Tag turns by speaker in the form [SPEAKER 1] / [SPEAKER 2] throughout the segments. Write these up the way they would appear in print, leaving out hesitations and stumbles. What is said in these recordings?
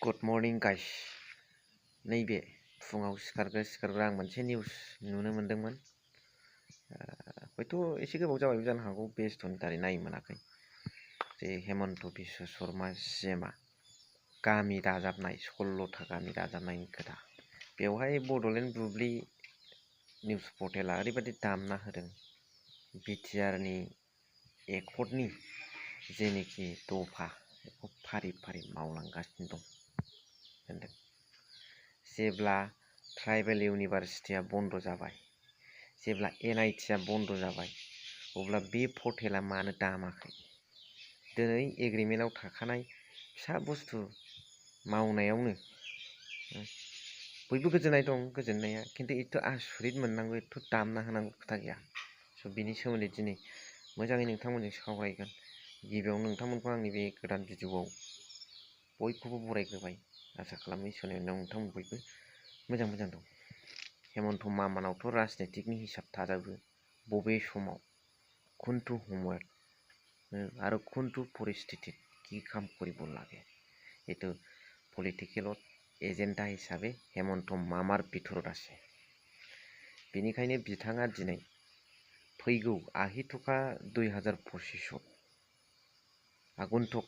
[SPEAKER 1] Good morning guys. नैबे फुङाव सिखारग्रा आं मोनसे निउस नुनो मोनदोंमोन। हयथ' एसे गोबाव जाबायबो जानो हागौ, बेस्थ'नि दारै नायनो मोनाखै। जे हेमन्त बिश्व शर्मा CMआ गामि दाजाबनाय 16था गामि दाजाबनायनि खोथा। बेवहाय बड'लेण्ड बुब्लि निउस पर्टेला ओरैबायदि दामना होदों, बिटिआरनि एकर्डनि जेनोखि दफा बेखौ फारि फारि मावलांगासिनो दं होनदों। जेब्ला ट्राइबेल इउनिभारसिटिया बन्द जाबाय, जेब्ला NITआ बन्द जाबाय, अब्ला बे पर्टेला मानो दामाखै? दिनै एग्रिमेन्टआव थाखानाय फिसा बुस्थु मावनायावनो बयबो गोजोननाय दं, गोजोननाया, खिन्थु एथ' आसुरित मोननांगौ, एथ' दामना होनांगौ खोथा गैया। स' बिनि सोमोन्दै दिनै मोजाङै नोंथांमोनजों सावरायगोन। गिबियावनो नोंथांमोनखौ आंनि बे गोदान भिडिअ'आव बयखौबो बरायग्रोबाय। आसा खालामो इसोरनि अननायाव नोंथांमोन बयबो मोजां दं। हेमन्त मामानावथ' राजनितिकनि हिसाब थाजोबो, बबे समाव कुन्तु होमवर्क आरो कुन्तु परिस्थिति কি কাম কৰিব লাগে, এইটো পলিটিকেলত एजेन्डा हिसाबै हेमन्त मामार बिथोराव আছে। बेनिखायनो बिथाङा दिनै फैगौ আহিथखा 2025 आगन्तुक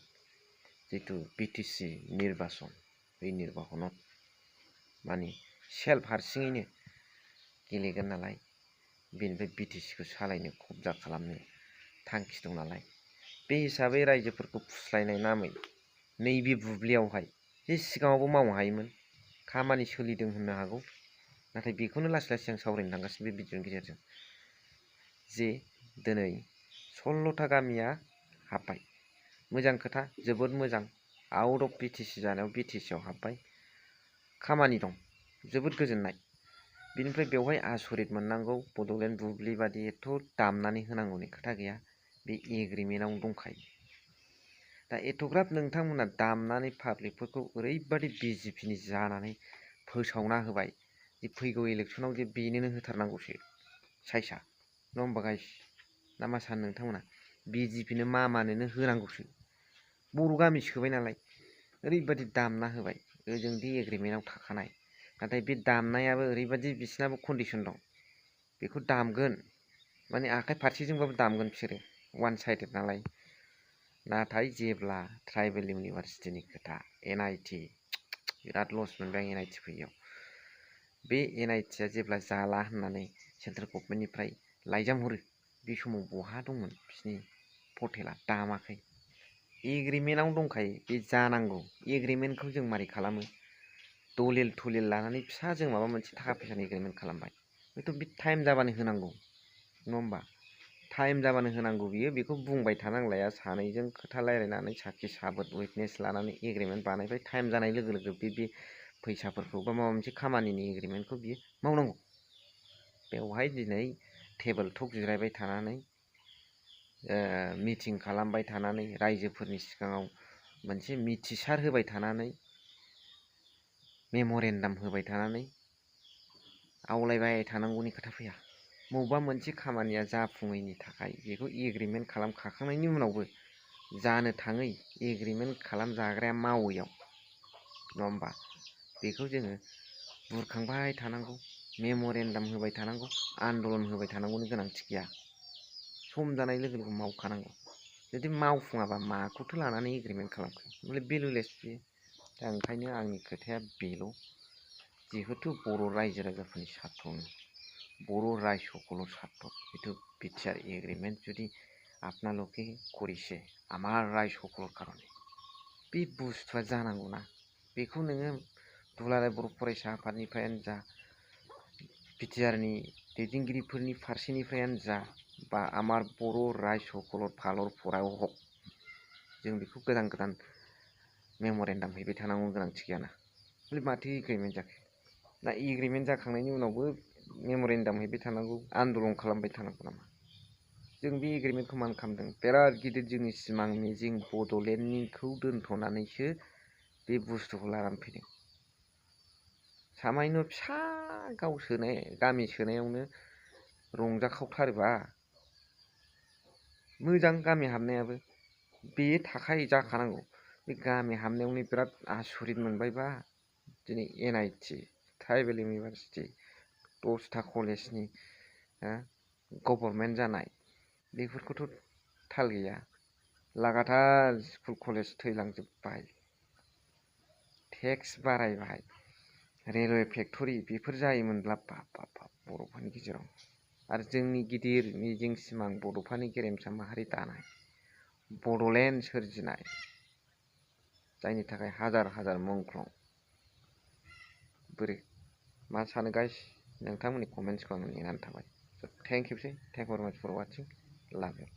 [SPEAKER 1] जितु BTC निर्वाचन, बे निर्वाचनाव माने सेल्फ हारसिङैनो गेलेगोन नालाय, बेनिफ्राय BTCखौ सालायनो कब्जा खालामनो थांखि दं नालाय, बे हिसाबै रायजोफोरखौ फुस्लायनाय नामै नैबे बुब्लियावहाय जे सिगाङावबो मावनो हायोमोन, खामानि सोलिदों होननो हागौ, नाथाय बेखौनो लासै लासै आं सावरायनो थांगासिनो बे भिडिअनि गेजेरजों। जे दिनै 16था गामिया हाब्बाय, मोजां खोथा, जोबोद मोजां। आउट अफ BTC जानायाव BTCआव हाब्बाय, खामानि दं, जोबोद गोजोननाय। बिनिफ्राय बेवहाय आसरित मोननांगौ, बड'लेण्ड बुब्लि बादि एथ' दामनानै होनांगौनि खोथा गैया, बे एग्रिमेन्टआवनो दंखायो। दा एथ'ग्राब नोंथांमोना दामनानै पाब्लिकफोरखौ ओरैबादि BJPनि जानानै फोसावना होबाय, जे फैगौ इलेक्सनाव जे बेनोनो होथारनांगौसो साइसआ, नङा होमबा गाइस? ना मा सानो नोंथांमोना? BJPनो मामानोनो होनांगौसो। बर' गामि सोबाय नालाय ओरैबादि दामना होबाय, ओजोंदि एग्रिमेन्टआव थाखानाय, नाथाय बे दामनायाबो ओरैबादि बिसिनाबो कन्डिसन दं, बेखौ दामगोन माने आखाइ फारसेजोंबाबो दामगोन बिसोरो, वान साइडेड नालाय। नाथाय जेब्ला ट्राइबेल इउनिभारसिटिनि खोथा, NIT, बिराद लस मोनबाय आं NIT फैयाव। बे NITआ जेब्ला जाला होननानै सेन्ट्रेल गभर्नमेन्टनिफ्राय लाइजाम हरो, बे समाव बहा दंमोन बिसिनि पर्टेला? दामाखै। एग्रिमेन्टआव दंखायो, बे जानांगौ। एग्रिमेन्टखौ जों मारै खालामो? दलिल थलिल लानानै फिसा जों माबा मोनसे थाखा फैसानि एग्रिमेन्ट खालामबाय, हयथ' बे टाइम जाबानो होनांगौ, नङा होमबा? टाइम जाबानो होनांगौ। बियो बेखौ बुंबाय थानांलाया, सानैजों खोथा रायलायनानै साखि साबोद उइटनेस लानानै एग्रिमेन्ट बानायबाय, टाइम जानाय लोगो लोगो बे फैसाफोरखौ बा माबा मोनसे खामानिनि एग्रिमेन्टखौ बियो मावनांगौ। बेवहाय दिनै टेबोल टक जिरायबाय थानानै, मिटिं खालामबाय थानानै, रायजोफोरनि सिगाङाव मोनसे मिथिसार होबाय थानानै, मेम'रेन्डाम होबाय थानानै आवलायबाय थानांगौनि खोथा फैया। बबेबा मोनसे खामानिया जाफुङैनि थाखाय बेखौ एग्रिमेन्ट खालामखाखांनायनि उनावबो जानो थाङै एग्रिमेन्ट खालामजाग्राया मावैयाव, नङा होमबा? बेखौ जोङो बुरखांबाय थानांगौ, मेम'रेन्डाम होबाय थानांगौ, आन्दलन होबाय थानांगौनि गोनांथि गैया। सम जानाय लोगो लोगो मावखानांगौ। जुदि मावफुङाबा माखौथो लानानै एग्रिमेन्ट खालामखो? माने भेलुलेस बियो। दा ओंखायनो आंनि खोथाया बेल', जिहेथु बर' रायजो राजाफोरनि सार्थ'नो, बर' रायजोखौल' सार्थ, जितु बिटिआर एग्रिमेन्ट जुदि आपनालोके करिसे आमार रायजोखौल' कारणे, बे बुस्थुआ जानांगौना। बेखौ नोङो दुलाराय बर' फरायसा आफादनिफ्रायानो जा, बिटिआरनि दैदेनगिरिफोरनि फारसेनिफ्रायानो जा, बा आमार बर' रायजोखौल' फालर फरायाव हक, जों बेखौ गोदान मेम'रेन्डाम हैबाय थानांगौ गोनांथि गैयाना। माथो एग्रिमेन्ट जाखो? ना एग्रिमेन्ट जाखांनायनि उनावबो मेम'रेन्डाम हैबाय थानांगौ, आन्दलन खालामबाय थानांगौ नामा? जों बे एग्रिमेन्टखौ मानो खालामदों? बिराद गिदिर जोंनि सिमां मिजिं बड'लेण्डनिखौ दोनथ'नानैसो बे बुस्थुखौ लानानै फैदों। सामायन' फिसा गामि सोनायावनो रंजाखावथारोबा मोजां। गामि हाबनायाबो बे जाखानांगौ। बे गामि हाबनायावनो बिराद आसरित मोनबायबा दिनै NIT ट्राइबेल इउनिभारसिटि 10था कलेजनि गभर्नमेन्ट जानाय बेफोरखौथ' थाल गैया। लागाथार स्कुल कलेज थैलांजोब्बाय, टेक्स बारायबाय, रेलवे फेक्टरि बेफोर जायोमोनब्ला बाब बाब बाब बर'फोरनि गेजेराव आरो जोंनि गिदिर मिजिं सिमां बड'फानि गेरेमसा माहारि दानाय बड'लेण्ड सोरजिनाय जायनि थाखाय हाजार हाजार मुंख्लं। बोरै मा सानो गाइस? नोंथांमोननि कमेन्ट्सखौ आं नेनानै थाबाय। थेंक इउसै, थेंक इउ भेरि माच फर वाचिं, लाभ इउ।